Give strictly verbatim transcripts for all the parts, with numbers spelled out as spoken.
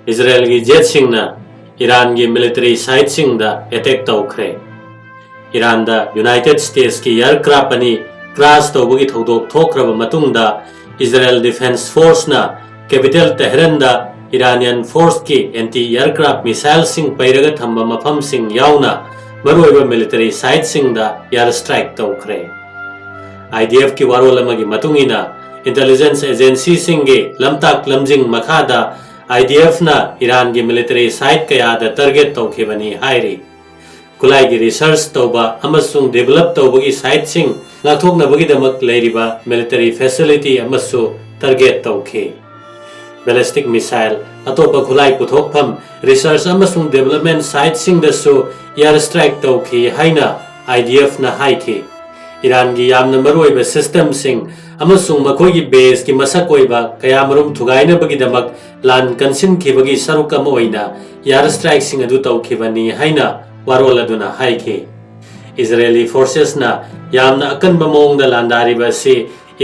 ꯏꯖꯔꯦꯜꯒꯤ ꯖꯦꯠꯁꯤꯡꯅ ꯏꯔꯥꯟꯒꯤ military ꯁꯥꯏꯠꯁꯤꯡꯗ attack ꯇꯧꯈ꯭ꯔꯦ꯫ ꯏꯔꯥꯟꯗ ꯌꯨꯅꯥꯏꯇꯦꯗ ꯁ꯭ꯇꯦꯠꯁꯀꯤ ꯑꯦꯌꯔꯀ꯭ꯔꯥꯐ ꯑꯅꯤ ꯀ꯭ꯔꯥꯁ ꯇꯧꯕꯒꯤ ꯊꯧꯗꯣꯛ ꯊꯣꯛꯈ꯭ꯔꯕ ꯃꯇꯨꯡꯗ, ꯏꯖꯔꯦꯜ ꯗꯤꯐꯦꯟꯁ ꯐꯣꯔꯁꯅ ꯀꯦꯄꯤꯇꯦꯜ ꯇꯦꯍꯔꯟꯗ ꯏꯔꯥꯅꯤꯌꯟ ꯐꯣꯔꯁꯀꯤ ꯑꯦꯟꯇꯤ ꯑꯦꯌꯔꯀ꯭ꯔꯥꯐ ꯃꯤꯁꯥꯏꯜꯁꯤꯡ ꯄꯩꯔꯒ ꯊꯝꯕ ꯃꯐꯝꯁꯤꯡ ꯌꯥꯎꯅ ꯃꯔꯨꯑꯣꯏꯕ ꯃꯤꯂꯤꯇꯔꯤ ꯁꯥꯏꯠꯁꯤꯡꯗ ꯑꯦꯌꯔ ꯁ꯭ꯇ꯭ꯔꯥꯏꯛ ꯇꯧꯈ꯭ꯔꯦ꯫ ꯑꯥꯏ ꯗꯤ ꯑꯦꯐꯀꯤ ꯋꯥꯔꯣꯜ ꯑꯃꯒꯤ ꯃꯇꯨꯡ ꯏꯟꯅ, ꯏꯟꯇꯦꯂꯤꯖꯦꯟꯁ ꯑꯦꯖꯦꯟꯁꯤꯁꯤꯡꯒꯤ ꯂꯝꯇꯥꯛ ꯂꯝꯖꯤꯡ ꯃꯈꯥꯗ ꯑꯥꯏ ꯗꯤ ꯑꯦꯐꯅ ꯏꯔꯥꯟꯒꯤ ꯃꯤꯂꯤꯇꯔꯤ ꯁꯥꯏꯠ ꯀꯌꯥꯗ ꯇꯥꯔꯒꯦꯠ ꯇꯧꯈꯤꯕꯅꯤ ꯍꯥꯏꯔꯤ꯫ ꯈꯨꯠꯂꯥꯏꯒꯤ ꯔꯤꯁꯔꯆ ꯇꯧꯕ ꯑꯃꯁꯨꯡ ꯗꯤꯚꯦꯂꯞ ꯇꯧꯕꯒꯤ ꯁꯥꯏꯠꯁꯤꯡ ꯉꯥꯛꯊꯣꯛꯅꯕꯒꯤꯗꯃꯛ ꯂꯩꯔꯤꯕ ꯃꯤꯂꯤꯇꯔꯤ ꯐꯦꯁꯤꯂꯤꯇꯤ ꯑꯃꯁꯨ ꯇꯥꯔꯒꯦꯠ ꯇꯧꯈꯤ꯫ ꯕꯦꯂꯤꯁꯇꯤꯛ ꯃꯤꯁꯥꯏꯜ, ꯑꯇꯣꯞꯄ ꯈꯨꯠꯂꯥꯏ ꯄꯨꯊꯣꯛꯐꯝ, ꯔꯤꯁꯔꯆ ꯑꯃꯁꯨꯡ ꯗꯤꯚꯦꯂꯞꯃꯦꯟ ꯁꯥꯏꯠꯁꯤꯡꯗꯁꯨ ꯑꯦꯌꯔ ꯁ꯭ꯇ꯭ꯔꯥꯏꯛ ꯇꯧꯈꯤ ꯍꯥꯏꯅ ꯑꯥꯏ ꯗꯤ ꯑꯦꯐꯅ ꯍꯥꯏꯈꯤ꯫ ꯏꯔꯥꯟꯒꯤ ꯌꯥꯝꯅ ꯃꯔꯨꯑꯣꯏꯕ ꯁꯤꯁꯇꯦꯝꯁꯤꯡ ꯑꯃꯁꯨꯡ ꯃꯈꯣꯏꯒꯤ ꯕꯦꯖꯀꯤ ꯃꯁꯛ ꯑꯣꯏꯕ ꯀꯌꯥꯃꯔꯨꯝ ꯊꯨꯒꯥꯏꯅꯕꯒꯤꯗꯃꯛ ꯂꯥꯟ ꯀꯟꯁꯤꯟꯈꯤꯕꯒꯤ ꯁꯔꯨꯛ ꯑꯃ ꯑꯣꯏꯅ ꯑꯦꯌꯔ ꯁ꯭ꯇ꯭ꯔꯥꯏꯛꯁꯤꯡ ꯑꯗꯨ ꯇꯧꯈꯤꯕꯅꯤ ꯍꯥꯏꯅ ꯋꯥꯔꯣꯜ ꯑꯗꯨꯅ ꯍꯥꯏꯈꯤ꯫ ꯏꯖꯔꯦꯂꯤ ꯐꯣꯔꯁꯦꯁꯅ ꯌꯥꯝꯅ ꯑꯀꯟꯕ ꯃꯑꯣꯡꯗ ꯂꯥꯟꯗꯥꯔꯤꯕ ꯑꯁꯤ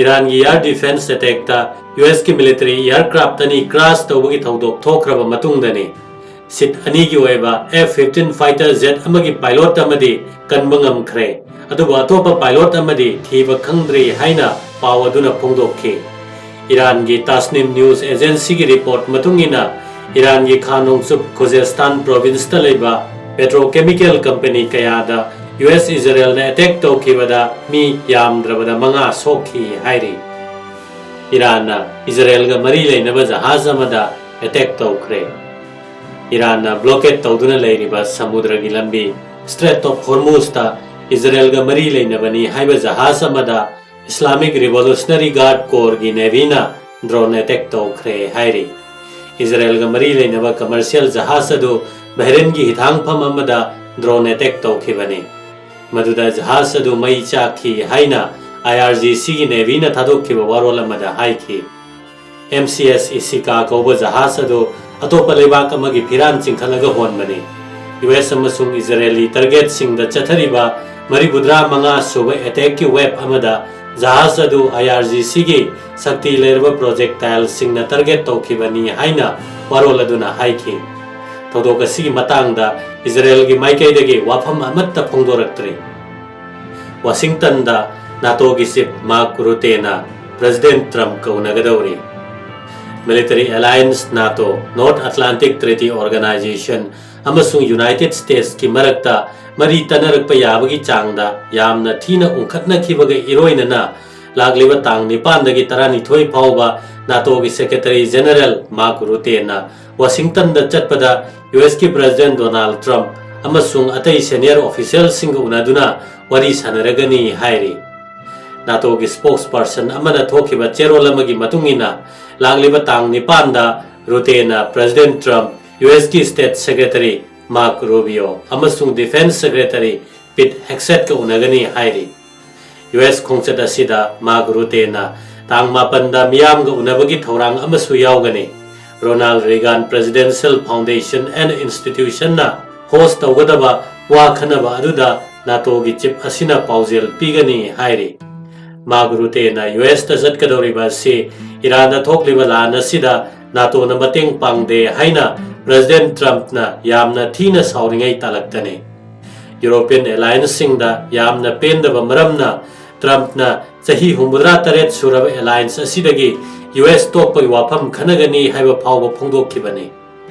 ꯏꯔꯥꯟꯒꯤ ꯑꯦꯌꯔ ꯗꯤꯐꯦꯟꯁ ꯑꯦꯇꯦꯛꯇ ꯌꯨ ꯑꯦꯁꯀꯤ ꯃꯤꯂꯤꯇꯔꯤ ꯑꯦꯌꯔꯀ꯭ꯔꯥꯐ ꯑꯅꯤ ꯀ꯭ꯔꯥꯁ ꯇꯧꯕꯒꯤ ꯊꯧꯗꯣꯛ ꯊꯣꯛꯈ꯭ꯔꯕ ꯃꯇꯨꯡꯗꯅꯤ꯫ ꯁꯤꯠ ꯑꯅꯤꯒꯤ ꯑꯣꯏꯕ ꯑꯦꯐ ꯐꯤꯐꯇꯤꯟ ꯐꯥꯏꯇꯔ ꯖꯦꯠ ꯑꯃꯒꯤ ꯄꯥꯏꯂꯣꯠ ꯑꯃꯗꯤ ꯀꯟꯕ ꯉꯝꯈ꯭ꯔꯦ, ꯑꯗꯨꯕꯨ ꯑꯇꯣꯞꯄ ꯄꯥꯏꯂꯣꯠ ꯑꯃꯗꯤ ꯊꯤꯕ ꯈꯪꯗ꯭ꯔꯤ ꯍꯥꯏꯅ ꯄꯥꯎ ꯑꯗꯨꯅ ꯐꯣꯡꯗꯣꯛꯈꯤ꯫ ꯏꯔꯥꯟꯒꯤ ꯇꯥꯁꯅꯤꯝ ꯅ꯭ꯌꯨꯁ ꯑꯦꯖꯦꯟꯁꯤꯒꯤ ꯔꯤꯄꯣꯔꯠ ꯃꯇꯨꯡ ꯏꯟꯅ, ꯏꯔꯥꯟꯒꯤ ꯈꯥ ꯅꯣꯡꯆꯨꯞ ꯈꯨꯖꯦꯁꯇꯥꯟ ꯄ꯭ꯔꯣꯚꯤꯟꯁꯇ ꯂꯩꯕ ꯄꯦꯇ꯭ꯔꯣꯀꯦꯃꯤꯀꯦꯜ ꯀꯝꯄꯦꯅꯤ ꯀꯌꯥꯗ ꯌꯨ ꯑꯦꯁ ꯏꯖꯔꯦꯜꯅ ꯑꯦꯇꯦꯛ ꯇꯧꯈꯤꯕꯗ ꯃꯤ ꯌꯥꯝꯗ꯭ꯔꯕꯗ ꯃꯉꯥ ꯁꯣꯛꯈꯤ ꯍꯥꯏꯔꯤ꯫ ꯏꯔꯥꯟꯅ ꯏꯖꯔꯦꯜꯒ ꯃꯔꯤ ꯂꯩꯅꯕ ꯖꯍꯥꯖ ꯑꯃꯗ ꯑꯦꯇꯦꯛ ꯇꯧꯈ꯭ꯔꯦ꯫ ꯏꯔꯥꯟꯅ ꯕ꯭ꯂꯣꯀꯦꯗ ꯇꯧꯗꯨꯅ ꯂꯩꯔꯤꯕ ꯁꯃꯨꯗ꯭ꯔꯒꯤ ꯂꯝꯕꯤ, ꯁ꯭ꯇ꯭ꯔꯦꯠ ꯑꯣꯐ ꯍꯣꯔꯃꯨꯖꯇ ꯏꯖꯔꯦꯜꯒ ꯃꯔꯤ ꯂꯩꯅꯕꯅꯤ ꯍꯥꯏꯕ ꯖꯍꯥꯖ ꯑꯃꯗ ꯏꯁꯂꯥꯃꯤꯛ ꯔꯤꯚꯣꯂꯨꯁꯅꯔꯤ ꯒꯥꯔꯗ ꯀꯣꯔꯒꯤ ꯅꯦꯚꯤꯅ ꯗ꯭ꯔꯣꯟ ꯑꯦꯇꯦꯛ ꯇꯧꯈ꯭ꯔꯦ ꯍꯥꯏꯔꯤ꯫ ꯏꯖꯔꯦꯜꯒ ꯃꯔꯤ ꯂꯩꯅꯕ ꯀꯃꯔꯁꯤꯌꯦꯜ ꯖꯍꯥꯖ ꯑꯗꯨ ꯕꯍꯔꯦꯟꯒꯤ ꯍꯤꯊꯥꯡꯐꯝ ꯑꯃꯗ ꯗ꯭ꯔꯣꯟ ꯑꯦꯇꯦꯛ ꯇꯧꯈꯤꯕꯅꯤ꯫ ꯃꯗꯨꯗ ꯖꯍꯥꯖ ꯑꯗꯨ ꯃꯩ ꯆꯥꯛꯈꯤ ꯍꯥꯏꯅ ꯑꯥꯏ ꯑꯥꯔ ꯖꯤ ꯁꯤꯒꯤ ꯅꯦꯚꯤꯅ ꯊꯥꯗꯣꯛꯈꯤꯕ ꯋꯥꯔꯣꯜ ꯑꯃꯗ ꯍꯥꯏꯈꯤ꯫ ꯑꯦꯝ ꯁꯤ ꯑꯦꯁ ꯏꯁꯤꯀꯥ ꯀꯧꯕ ꯖꯍꯥꯖ ꯑꯗꯨ ꯑꯇꯣꯞꯄ ꯂꯩꯕꯥꯛ ꯑꯃꯒꯤ ꯐꯤꯔꯥꯟ ꯆꯤꯡꯈꯠꯂꯒ ꯍꯣꯟꯕꯅꯤ꯫ ꯌꯨ ꯑꯦꯁ ꯑꯃꯁꯨꯡ ꯏꯖꯔꯦꯂꯤ ꯇꯥꯔꯒꯦꯠꯁꯤꯡꯗ ꯆꯠꯊꯔꯤꯕ ꯃꯔꯤꯐꯨꯇꯔꯥ ꯃꯉꯥ ꯁꯨꯕ ꯑꯦꯇꯦꯛꯀꯤ ꯋꯦꯕ ꯑꯃꯗ ꯖꯍꯥꯖ ꯑꯗꯨ ꯑꯥꯏ ꯑꯥꯔ ꯖꯤ ꯁꯤꯒꯤ ꯁꯛꯇꯤ ꯂꯩꯔꯕ ꯄ꯭ꯔꯣꯖꯦꯛꯇꯥꯏꯜꯁꯤꯡꯅ ꯇꯥꯔꯒꯦꯠ ꯇꯧꯈꯤꯕꯅꯤ ꯍꯥꯏꯅ ꯋꯥꯔꯣꯜ ꯑꯗꯨꯅ ꯍꯥꯏꯈꯤ꯫ ꯊꯧꯗꯣꯛ ꯑꯁꯤꯒꯤ ꯃꯇꯥꯡꯗ ꯏꯖꯔꯦꯜꯒꯤ ꯃꯥꯏꯀꯩꯗꯒꯤ ꯋꯥꯐꯝ ꯑꯃꯠꯇ ꯐꯣꯡꯗꯣꯔꯛꯇ꯭ꯔꯤ꯫ ꯋꯥꯁꯤꯡꯇꯟꯗ ꯅꯥꯇꯣꯒꯤ ꯆꯤꯐ ꯃꯥꯔꯛ ꯔꯨꯇꯦꯅ ꯄ꯭ꯔꯦꯁꯤꯗꯦꯟꯠ ꯇ꯭ꯔꯝꯞꯀ ꯎꯅꯒꯗꯧꯔꯤ꯫ Military alliance NATO, North Atlantic Treaty Organisation ꯑꯃꯁꯨꯡ ꯌꯨꯅꯥꯏꯇꯦꯗ ꯁ꯭ꯇꯦꯠꯁꯀꯤ ꯃꯔꯛꯇ ꯃꯔꯤ ꯇꯠꯅꯔꯛꯄ ꯌꯥꯕꯒꯤ ꯆꯥꯡꯗ ꯌꯥꯝꯅ ꯊꯤꯅ ꯎꯪꯈꯠꯅꯈꯤꯕꯒ ꯏꯔꯣꯏꯅꯅ ꯂꯥꯛꯂꯤꯕ ꯇꯥꯡ ꯅꯤꯄꯥꯟꯗꯒꯤ ꯇꯔꯥꯅꯤꯊꯣꯏ ꯐꯥꯎꯕ ꯅꯥꯇꯣꯒꯤ ꯁꯦꯀ꯭ꯔꯦꯇꯔꯤ ꯖꯦꯅꯔꯦꯜ ꯃꯥꯔꯛ ꯔꯨꯇꯦꯅ ꯋꯥꯁꯤꯡꯇꯟꯗ ꯆꯠꯄꯗ ꯌꯨ ꯑꯦꯁꯀꯤ ꯄ꯭ꯔꯦꯁꯤꯗꯦꯟꯠ ꯗꯣꯅꯥꯜꯗ ꯇ꯭ꯔꯝꯞ ꯑꯃꯁꯨꯡ ꯑꯇꯩ ꯁꯦꯅꯤꯌꯔ ꯑꯣꯐꯤꯁꯤꯌꯦꯜꯁꯤꯡꯒ ꯎꯅꯗꯨꯅ ꯋꯥꯔꯤ ꯁꯥꯟꯅꯔꯒꯅꯤ ꯍꯥꯏꯔꯤ꯫ ꯅꯥꯇꯣꯒꯤ ꯁ꯭ꯄꯣꯛꯁꯄꯔꯁꯟ ꯑꯃꯅ ꯊꯣꯛꯈꯤꯕ ꯆꯦꯔꯣꯜ ꯑꯃꯒꯤ ꯃꯇꯨꯡ ꯏꯟꯅ, ꯂꯥꯛꯂꯤꯕ ꯇꯥꯡ ꯅꯤꯄꯥꯟꯗ ꯔꯨꯇꯦꯅ ꯄ꯭ꯔꯦꯁꯤꯗꯦꯟꯠ ꯇ꯭ꯔꯝꯞ, ꯌꯨ ꯑꯦꯁꯀꯤ ꯁ꯭ꯇꯦꯠ ꯁꯦꯀ꯭ꯔꯦꯇꯔꯤ ꯃꯥꯔꯛ ꯔꯨꯕꯤꯌꯣ ꯑꯃꯁꯨꯡ ꯗꯤꯐꯦꯟꯁ ꯁꯦꯀ꯭ꯔꯦꯇꯔꯤ ꯄꯤꯠ ꯍꯦꯛꯁꯦꯠꯀ ꯎꯅꯒꯅꯤ ꯍꯥꯏꯔꯤ꯫ ꯌꯨ ꯑꯦꯁ ꯈꯣꯡꯆꯠ ꯑꯁꯤꯗ ꯃꯥꯔꯛ ꯔꯨꯇꯦꯅ ꯇꯥꯡ ꯃꯥꯄꯟꯗ ꯃꯤꯌꯥꯝꯒ ꯎꯅꯕꯒꯤ ꯊꯧꯔꯥꯡ ꯑꯃꯁꯨ ꯌꯥꯎꯒꯅꯤ꯫ ꯔꯣꯅꯥꯜꯗ ꯔꯦꯒꯥꯟ ꯄ꯭ꯔꯦꯁꯤꯗꯦꯟꯁꯤꯌꯦꯜ ꯐꯥꯎꯟꯗꯦꯁꯟ ꯑꯦꯟ ꯏꯟꯁꯇꯤꯇ꯭ꯌꯨꯁꯟꯅ ꯍꯣꯁ ꯇꯧꯒꯗꯕ ꯋꯥ ꯈꯟꯅꯕ ꯑꯗꯨꯗ ꯅꯥꯇꯣꯒꯤ ꯆꯤꯐ ꯑꯁꯤꯅ ꯄꯥꯎꯖꯦꯜ ꯄꯤꯒꯅꯤ ꯍꯥꯏꯔꯤ꯫ ꯃꯥꯔꯛ ꯔꯨꯇꯦꯅ ꯌꯨ ꯑꯦꯁꯇ ꯆꯠꯀꯗꯧꯔꯤꯕ ꯑꯁꯤ ꯏꯔꯥꯟꯗ ꯊꯣꯛꯂꯤꯕ ꯂꯥꯟ ꯑꯁꯤꯗ ꯅꯥꯇꯣꯅ ꯃꯇꯦꯡ ꯄꯥꯡꯗꯦ ꯍꯥꯏꯅ ꯄ꯭ꯔꯦꯁꯤꯗꯦꯟꯠ ꯇ꯭ꯔꯝꯞꯅ ꯌꯥꯝꯅ ꯊꯤꯅ ꯁꯥꯎꯔꯤꯉꯩ ꯇꯥꯂꯛꯇꯅꯤ꯫ ꯌꯨꯔꯣꯄꯤꯌꯟ ꯑꯦꯂꯥꯌꯟꯁꯁꯤꯡꯗ ꯌꯥꯝꯅ ꯄꯦꯟꯗꯕ ꯃꯔꯝꯅ ꯇ꯭ꯔꯝꯞꯅ ꯆꯍꯤ ꯍꯨꯝꯐꯨꯇꯔꯥ ꯇꯔꯦꯠ ꯁꯨꯔꯕ ꯑꯦꯂꯥꯌꯟꯁ ꯑꯁꯤꯗꯒꯤ ꯌꯨ ꯑꯦꯁ ꯇꯣꯛꯄꯒꯤ ꯋꯥꯐꯝ ꯈꯟꯅꯒꯅꯤ ꯍꯥꯏꯕ ꯐꯥꯎꯕ ꯐꯣꯡꯗꯣꯛꯈꯤꯕꯅꯤ꯫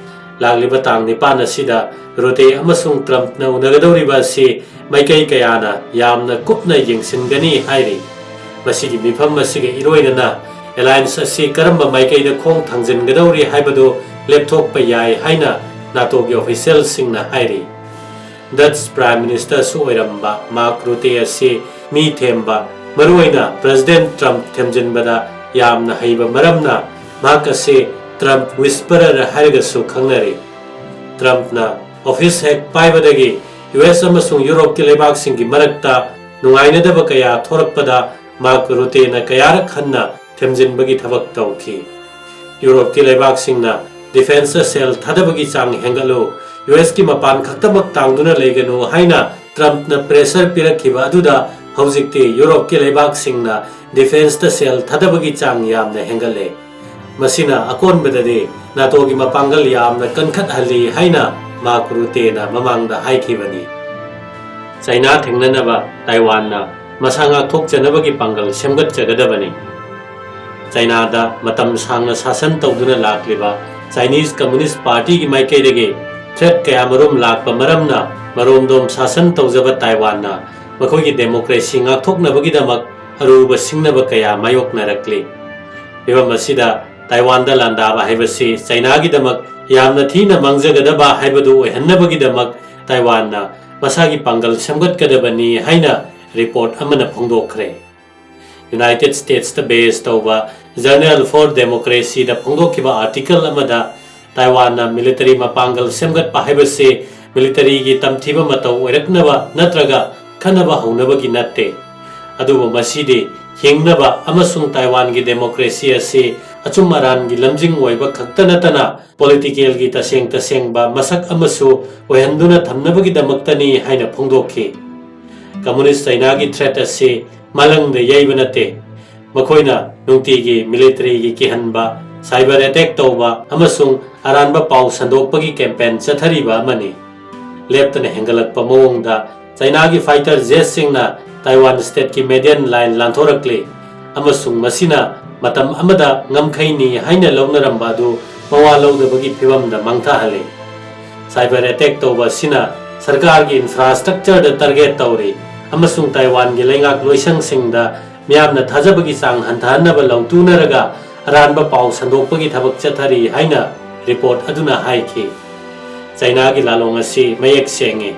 ꯂꯥꯛꯂꯤꯕ ꯇꯥꯡ ꯅꯤꯄꯥꯟ ꯑꯁꯤꯗ ꯔꯨꯇꯦ ꯑꯃꯁꯨꯡ ꯇ꯭ꯔꯝꯞꯅ ꯎꯅꯒꯗꯧꯔꯤꯕ ꯑꯁꯤ ꯃꯥꯏꯀꯩ ꯀꯌꯥꯅ ꯌꯥꯝꯅ ꯀꯨꯞꯅ ꯌꯦꯡꯁꯤꯟꯒꯅꯤ ꯍꯥꯏꯔꯤ꯫ ꯃꯁꯤꯒꯤ ꯃꯤꯐꯝ ꯑꯁꯤꯒ ꯏꯔꯣꯏꯅꯅ ꯑꯦꯂꯥꯌꯟꯁ ꯑꯁꯤ ꯀꯔꯝꯕ ꯃꯥꯏꯀꯩꯗ ꯈꯣꯡ ꯊꯥꯡꯖꯤꯟꯒꯗꯧꯔꯤ ꯍꯥꯏꯕꯗꯨ ꯂꯦꯞꯊꯣꯛꯄ ꯌꯥꯏ ꯍꯥꯏꯅ ꯅꯥꯇꯣꯒꯤ ꯑꯣꯐꯤꯁꯤꯌꯦꯜꯁꯤꯡꯅ ꯍꯥꯏꯔꯤ꯫ ꯗꯠꯆ ꯄ꯭ꯔꯥꯏꯝ ꯃꯤꯅꯤꯁꯇꯔꯁꯨ ꯑꯣꯏꯔꯝꯕ ꯃꯥꯔꯛ ꯔꯨꯇꯦ ꯑꯁꯤ ꯃꯤ ꯊꯦꯝꯕ, ꯃꯔꯨꯑꯣꯏꯅ ꯄ꯭ꯔꯦꯁꯤꯗꯦꯟꯠ ꯇ꯭ꯔꯝꯞ ꯊꯦꯝꯖꯤꯟꯕꯗ ꯌꯥꯝꯅ ꯍꯩꯕ ꯃꯔꯝꯅ ꯃꯍꯥꯛ ꯑꯁꯤ ꯇ꯭ꯔꯝꯞ ꯋꯤꯁꯄꯔꯔ ꯍꯥꯏꯔꯒꯁꯨ ꯈꯪꯅꯔꯤ꯫ ꯇ꯭ꯔꯝꯞꯅ ꯑꯣꯐꯤꯁ ꯍꯦꯛ ꯄꯥꯏꯕꯗꯒꯤ ꯌꯨ ꯑꯦꯁ ꯑꯃꯁꯨꯡ ꯌꯨꯔꯣꯞꯀꯤ ꯂꯩꯕꯥꯛꯁꯤꯡꯒꯤ ꯃꯔꯛꯇ ꯅꯨꯡꯉꯥꯏꯅꯗꯕ ꯀꯌꯥ ꯊꯣꯔꯛꯄꯗ ꯃꯥꯔꯛ ꯔꯨꯇꯦꯅ ꯀꯌꯥꯔꯛ ꯍꯟꯅ ꯊꯦꯝꯖꯤꯟꯕꯒꯤ ꯊꯕꯛ ꯇꯧꯈꯤ꯫ ꯌꯨꯔꯣꯞꯀꯤ ꯂꯩꯕꯥꯛꯁꯤꯡꯅ ꯗꯤꯐꯦꯟꯁꯇ ꯁꯦꯜ ꯊꯥꯗꯕꯒꯤ ꯆꯥꯡ ꯍꯦꯟꯒꯠꯂꯨ, ꯌꯨ ꯑꯦꯁꯀꯤ ꯃꯄꯥꯟ ꯈꯛꯇꯃꯛ ꯇꯥꯡꯗꯨꯅ ꯂꯩꯒꯅꯨ ꯍꯥꯏꯅ ꯇ꯭ꯔꯝꯞꯅ ꯄ꯭ꯔꯦꯁꯔ ꯄꯤꯔꯛꯈꯤꯕ ꯑꯗꯨꯗ ꯍꯧꯖꯤꯛꯇꯤ ꯌꯨꯔꯣꯞꯀꯤ ꯂꯩꯕꯥꯛꯁꯤꯡꯅ ꯗꯤꯐꯦꯟꯁꯇ ꯁꯦꯜ ꯊꯥꯗꯕꯒꯤ ꯆꯥꯡ ꯌꯥꯝꯅ ꯍꯦꯟꯒꯠꯂꯦ꯫ ꯃꯁꯤꯅ ꯑꯀꯣꯟꯕꯗꯗꯤ ꯅꯥꯇꯣꯒꯤ ꯃꯄꯥꯡꯒꯜ ꯌꯥꯝꯅ ꯀꯟꯈꯠꯍꯜꯂꯤ ꯍꯥꯏꯅ ꯃꯥꯔꯛ ꯔꯨꯇꯦꯅ ꯃꯃꯥꯡꯗ ꯍꯥꯏꯈꯤꯕꯅꯤ꯫ ꯆꯩꯅꯥ ꯊꯦꯡꯅꯅꯕ ꯇꯥꯏꯋꯥꯟꯅ ꯃꯁꯥ ꯉꯥꯛꯊꯣꯛꯆꯅꯕꯒꯤ ꯄꯥꯡꯒꯜ ꯁꯦꯝꯒꯠꯆꯒꯗꯕꯅꯤ꯫ ꯆꯩꯅꯥꯗ ꯃꯇꯝ ꯁꯥꯡꯅ ꯁꯥꯁꯟ ꯇꯧꯗꯨꯅ ꯂꯥꯛꯂꯤꯕ ꯆꯥꯏꯅꯤꯁ ꯀꯝꯃꯨꯅꯤꯁ꯭ꯠ ꯄꯥꯔꯇꯤꯒꯤ ꯃꯥꯏꯀꯩꯗꯒꯤ ꯊ꯭ꯔꯦꯠ ꯀꯌꯥꯃꯔꯨꯝ ꯂꯥꯛꯄ ꯃꯔꯝꯅ ꯃꯔꯣꯝꯗꯣꯝ ꯁꯥꯁꯟ ꯇꯧꯖꯕ ꯇꯥꯏꯋꯥꯟꯅ ꯃꯈꯣꯏꯒꯤ ꯗꯦꯃꯣꯀ꯭ꯔꯦꯁꯤ ꯉꯥꯛꯊꯣꯛꯅꯕꯒꯤꯗꯃꯛ ꯑꯔꯨꯕ ꯁꯤꯡꯅꯕ ꯀꯌꯥ ꯃꯥꯌꯣꯛꯅꯔꯛꯂꯤ꯫ ꯐꯤꯚꯝ ꯑꯁꯤꯗ ꯇꯥꯏꯋꯥꯟꯗ ꯂꯥꯟꯗꯥꯕ ꯍꯥꯏꯕꯁꯤ ꯆꯩꯅꯥꯒꯤꯗꯃꯛ ꯌꯥꯝꯅ ꯊꯤꯅ ꯃꯥꯡꯖꯒꯗꯕ ꯍꯥꯏꯕꯗꯨ ꯑꯣꯏꯍꯟꯅꯕꯒꯤꯗꯃꯛ ꯇꯥꯏꯋꯥꯟꯅ ꯃꯁꯥꯒꯤ ꯄꯥꯡꯒꯜ ꯁꯦꯝꯒꯠꯀꯗꯕꯅꯤ ꯍꯥꯏꯅ ꯔꯤꯄꯣꯔꯠ ꯑꯃꯅ ꯐꯣꯡꯗꯣꯛꯈ꯭ꯔꯦ꯫ ꯌꯨꯅꯥꯏꯇꯦꯗ ꯁ꯭ꯇꯦꯠꯁꯇ ꯕꯦꯖ ꯇꯧꯕ Journal for Democracyꯗ ꯐꯣꯡꯗꯣꯛꯈꯤꯕ ꯑꯥꯔꯇꯤꯀꯜ ꯑꯃꯗ ꯇꯥꯏꯋꯥꯟꯅ ꯃꯤꯂꯤꯇꯔꯤ ꯃꯄꯥꯡꯒꯜ ꯁꯦꯝꯒꯠꯄ ꯍꯥꯏꯕꯁꯤ ꯃꯤꯂꯤꯇꯔꯤꯒꯤ ꯇꯝꯊꯤꯕ ꯃꯇꯧ ꯑꯣꯏꯔꯛꯅꯕ ꯅꯠꯇ꯭ꯔꯒ ꯈꯠꯅꯕ ꯍꯧꯅꯕꯒꯤ ꯅꯠꯇꯦ, ꯑꯗꯨꯕꯨ ꯃꯁꯤꯗꯤ ꯍꯤꯡꯅꯕ ꯑꯃꯁꯨꯡ ꯇꯥꯏꯋꯥꯟꯒꯤ ꯗꯦꯃꯣꯀ꯭ꯔꯦꯁꯤ ꯑꯁꯤ ꯑꯆꯨꯝ ꯑꯔꯥꯟꯒꯤ ꯂꯝꯖꯤꯡ ꯑꯣꯏꯕ ꯈꯛꯇ ꯅꯠꯇꯅ ꯄꯣꯂꯤꯇꯤꯀꯦꯜꯒꯤ ꯇꯁꯦꯡ ꯇꯁꯦꯡꯕ ꯃꯁꯛ ꯑꯃꯁꯨ ꯑꯣꯏꯍꯟꯗꯨꯅ ꯊꯝꯅꯕꯒꯤꯗꯃꯛꯇꯅꯤ ꯍꯥꯏꯅ ꯐꯣꯡꯗꯣꯛꯈꯤ꯫ ꯀꯝꯃꯨꯅꯤꯁ꯭ꯠ ꯆꯩꯅꯥꯒꯤ ꯊ꯭ꯔꯦꯠ ꯑꯁꯤ ꯃꯥꯂꯪꯗ ꯌꯩꯕ ꯅꯠꯇꯦ꯫ ꯃꯈꯣꯏꯅ ꯅꯨꯡꯇꯤꯒꯤ ꯃꯤꯂꯤꯇꯔꯤꯒꯤ ꯀꯤꯍꯟꯕ, ꯁꯥꯏꯕꯔ ꯑꯦꯇꯦꯛ ꯇꯧꯕ ꯑꯃꯁꯨꯡ ꯑꯔꯥꯟꯕ ꯄꯥꯎ ꯁꯟꯗꯣꯛꯄꯒꯤ ꯀꯦꯝꯄꯦꯟ ꯆꯠꯊꯔꯤꯕ ꯑꯃꯅꯤ꯫ ꯂꯦꯞꯇꯅ ꯍꯦꯟꯒꯠꯂꯛꯄ ꯃꯑꯣꯡꯗ ꯆꯩꯅꯥꯒꯤ ꯐꯥꯏꯇꯔ ꯖꯦꯠꯁꯤꯡꯅ ꯇꯥꯏꯋꯥꯟ ꯁ꯭ꯇꯦꯠꯀꯤ ꯃꯦꯗꯤꯌꯟ ꯂꯥꯏꯟ ꯂꯥꯟꯊꯣꯔꯛꯂꯤ, ꯑꯃꯁꯨꯡ ꯃꯁꯤꯅ ꯃꯇꯝ ꯑꯃꯗ ꯉꯝꯈꯩꯅꯤ ꯍꯥꯏꯅ ꯂꯧꯅꯔꯝꯕ ꯑꯗꯨ ꯃꯋꯥ ꯂꯧꯗꯕꯒꯤ ꯐꯤꯚꯝꯗ ꯃꯥꯡꯊꯍꯜꯂꯤ꯫ ꯁꯥꯏꯕꯔ ꯑꯦꯇꯦꯛ ꯇꯧꯕ ꯑꯁꯤꯅ ꯁꯔꯀꯥꯔꯒꯤ ꯏꯟꯐ꯭ꯔꯥꯁ꯭ꯇ꯭ꯔꯛꯆꯔꯗ ꯇꯥꯔꯒꯦꯠ ꯇꯧꯔꯤ, ꯑꯃꯁꯨꯡ ꯇꯥꯏꯋꯥꯟꯒꯤ ꯂꯩꯉꯥꯛ ꯂꯣꯏꯁꯪꯁꯤꯡꯗ ꯃꯤꯌꯥꯝꯅ ꯊꯥꯖꯕꯒꯤ ꯆꯥꯡ ꯍꯟꯊꯍꯟꯅꯕ ꯂꯧꯇꯨꯅꯔꯒ ꯑꯔꯥꯟꯕ ꯄꯥꯎ ꯁꯟꯗꯣꯛꯄꯒꯤ ꯊꯕꯛ ꯆꯠꯊꯔꯤ ꯍꯥꯏꯅ ꯔꯤꯄꯣꯔꯠ ꯑꯗꯨꯅ ꯍꯥꯏꯈꯤ꯫ ꯆꯩꯅꯥꯒꯤ ꯂꯥꯂꯣꯡ ꯑꯁꯤ ꯃꯌꯦꯛ ꯁꯦꯡꯉꯤ,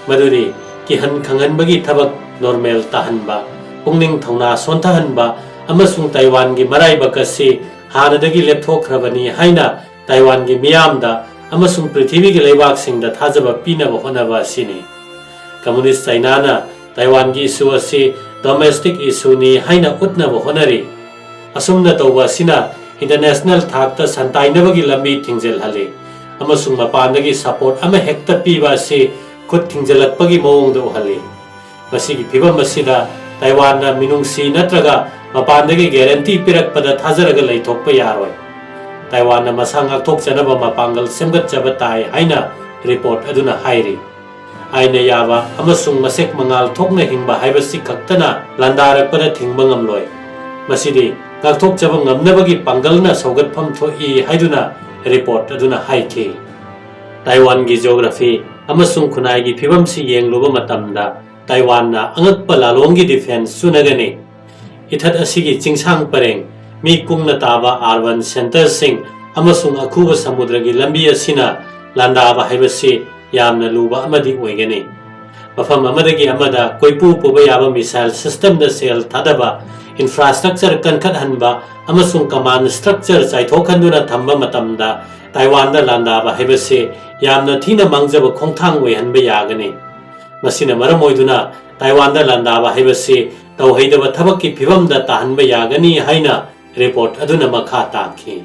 ꯃꯗꯨꯗꯤ ꯀꯤꯍꯟ ꯈꯪꯍꯟꯕꯒꯤ ꯊꯕꯛ ꯅꯣꯔꯃꯦꯜ ꯇꯥꯍꯟꯕ, ꯄꯨꯛꯅꯤꯡ ꯊꯧꯅꯥ ꯁꯣꯟꯊꯍꯟꯕ, ꯑꯃꯁꯨꯡ ꯇꯥꯏꯋꯥꯟꯒꯤ ꯃꯔꯥꯏꯕꯛ ꯑꯁꯤ ꯍꯥꯟꯅꯗꯒꯤ ꯂꯦꯞꯊꯣꯛꯈ꯭ꯔꯕꯅꯤ ꯍꯥꯏꯅ ꯇꯥꯏꯋꯥꯟꯒꯤ ꯃꯤꯌꯥꯝꯗ ꯑꯃꯁꯨꯡ ꯄ꯭ꯔꯤꯊꯤꯕꯤꯒꯤ ꯂꯩꯕꯥꯛꯁꯤꯡꯗ ꯊꯥꯖꯕ ꯄꯤꯅꯕ ꯍꯣꯠꯅꯕ ꯑꯁꯤꯅꯤ꯫ ꯀꯝꯃꯨꯅꯤꯁ꯭ꯠ ꯆꯩꯅꯥꯅ ꯇꯥꯏꯋꯥꯟꯒꯤ ꯏꯁꯨ ꯑꯁꯤ ꯗꯣꯃꯦꯁ꯭ꯇꯤꯛ ꯏꯁꯨꯅꯤ ꯍꯥꯏꯅ ꯎꯠꯅꯕ ꯍꯣꯠꯅꯔꯤ꯫ ꯑꯁꯨꯝꯅ ꯇꯧꯕ ꯑꯁꯤꯅ ꯏꯟꯇꯔꯅꯦꯁꯅꯦꯜ ꯊꯥꯛꯇ ꯁꯟꯇꯥꯏꯅꯕꯒꯤ ꯂꯝꯕꯤ ꯊꯤꯡꯖꯤꯜꯍꯜꯂꯤ ꯑꯃꯁꯨꯡ ꯃꯄꯥꯟꯗꯒꯤ ꯁꯄꯣꯔꯠ ꯑꯃꯍꯦꯛꯇ ꯄꯤꯕ ꯑꯁꯤ ꯈꯨꯠ ꯊꯤꯡꯖꯤꯜꯂꯛꯄꯒꯤ ꯃꯑꯣꯡꯗ ꯎꯍꯜꯂꯤ꯫ ꯃꯁꯤꯒꯤ ꯐꯤꯚꯝ ꯑꯁꯤꯗ ꯇꯥꯏꯋꯥꯟꯅ ꯃꯤꯅꯨꯡꯁꯤ ꯅꯠꯇ꯭ꯔꯒ ꯃꯄꯥꯟꯗꯒꯤ ꯒꯦꯔꯦꯟꯇꯤ ꯄꯤꯔꯛꯄꯗ ꯊꯥꯖꯔꯒ ꯂꯩꯊꯣꯛꯄ ꯌꯥꯔꯣꯏ꯫ ꯇꯥꯏꯋꯥꯟꯅ ꯃꯁꯥ ꯉꯥꯛꯊꯣꯛꯆꯅꯕ ꯃꯄꯥꯡꯒꯜ ꯁꯦꯝꯒꯠꯆꯕ ꯇꯥꯏ ꯍꯥꯏꯅ ꯔꯤꯄꯣꯔꯠ ꯑꯗꯨꯅ ꯍꯥꯏꯔꯤ꯫ ꯑꯥꯏꯟꯅ ꯌꯥꯕ ꯑꯃꯁꯨꯡ ꯃꯁꯦꯛ ꯃꯉꯥꯜ ꯊꯣꯛꯅ ꯍꯤꯡꯕ ꯍꯥꯏꯕꯁꯤ ꯈꯛꯇꯅ ꯂꯥꯟꯗꯥꯔꯛꯄꯗ ꯊꯤꯡꯕ ꯉꯝꯂꯣꯏ꯫ ꯃꯁꯤꯗꯤ ꯉꯥꯛꯊꯣꯛꯆꯕ ꯉꯝꯅꯕꯒꯤ ꯄꯥꯡꯒꯜꯅ ꯁꯧꯒꯠꯐꯝ ꯊꯣꯛꯏ ꯍꯥꯏꯗꯨꯅ ꯔꯤꯄꯣꯔꯠ ꯑꯗꯨꯅ ꯍꯥꯏꯈꯤ꯫ ꯇꯥꯏꯋꯥꯟꯒꯤ ꯖꯤꯑꯣꯒ꯭ꯔꯥꯐꯤ ꯑꯃꯁꯨꯡ ꯈꯨꯟꯅꯥꯏꯒꯤ ꯐꯤꯕꯝꯁꯤ ꯌꯦꯡꯂꯨꯕ ꯃꯇꯝꯗ ꯇꯥꯏꯋꯥꯟꯅ ꯑꯉꯛꯄ ꯂꯥꯂꯣꯡꯒꯤ ꯗꯤꯐꯦꯟꯁ ꯆꯨꯅꯒꯅꯤ꯫ ꯏꯊꯠ ꯑꯁꯤꯒꯤ ꯆꯤꯡꯁꯥꯡ ꯄꯔꯦꯡ, ꯃꯤ ꯀꯨꯡꯅ ꯇꯥꯕ ꯑꯥꯔꯕꯟ ꯁꯦꯟꯇꯔꯁꯤꯡ ꯑꯃꯁꯨꯡ ꯑꯈꯨꯕ ꯁꯃꯨꯗ꯭ꯔꯒꯤ ꯂꯝꯕꯤ ꯑꯁꯤꯅ ꯂꯥꯟꯗꯥꯕ ꯍꯥꯏꯕꯁꯤ ꯌꯥꯝꯅ ꯂꯨꯕ ꯑꯃꯗꯤ ꯑꯣꯏꯒꯅꯤ꯫ ꯃꯐꯝ ꯑꯃꯗꯒꯤ ꯑꯃꯗ ꯀꯣꯏꯄꯨ ꯄꯨꯕ ꯌꯥꯕ ꯃꯤꯁꯥꯏꯜ ꯁꯤꯁꯇꯦꯝꯗ ꯁꯦꯜ ꯊꯥꯗꯕ, ꯏꯟꯐ꯭ꯔꯥꯁꯇ꯭ꯔꯛꯆꯔ ꯀꯟꯈꯠꯍꯟꯕ ꯑꯃꯁꯨꯡ ꯀꯃꯥꯟ ꯁ꯭ꯇ꯭ꯔꯛꯆꯔ ꯆꯥꯏꯊꯣꯛꯍꯟꯗꯨꯅ ꯊꯝꯕ ꯃꯇꯝꯗ ꯇꯥꯏꯋꯥꯟꯗ ꯂꯥꯟꯗꯥꯕ ꯍꯥꯏꯕꯁꯤ ꯌꯥꯝꯅ ꯊꯤꯅ ꯃꯥꯡꯖꯕ ꯈꯣꯡꯊꯥꯡ ꯑꯣꯏꯍꯟꯕ ꯌꯥꯒꯅꯤ꯫ ꯃꯁꯤꯅ ꯃꯔꯝ ꯑꯣꯏꯗꯨꯅ ꯇꯥꯏꯋꯥꯟꯗ ꯂꯥꯟꯗꯥꯕ ꯍꯥꯏꯕꯁꯤ ꯇꯧꯍꯩꯗꯕ ꯊꯕꯛꯀꯤ ꯐꯤꯕꯝꯗ ꯇꯥꯍꯟꯕ ꯌꯥꯒꯅꯤ ꯍꯥꯏꯅ ꯔꯤꯄꯣꯔꯠ ꯑꯗꯨꯅ ꯃꯈꯥ ꯇꯥꯈꯤ꯫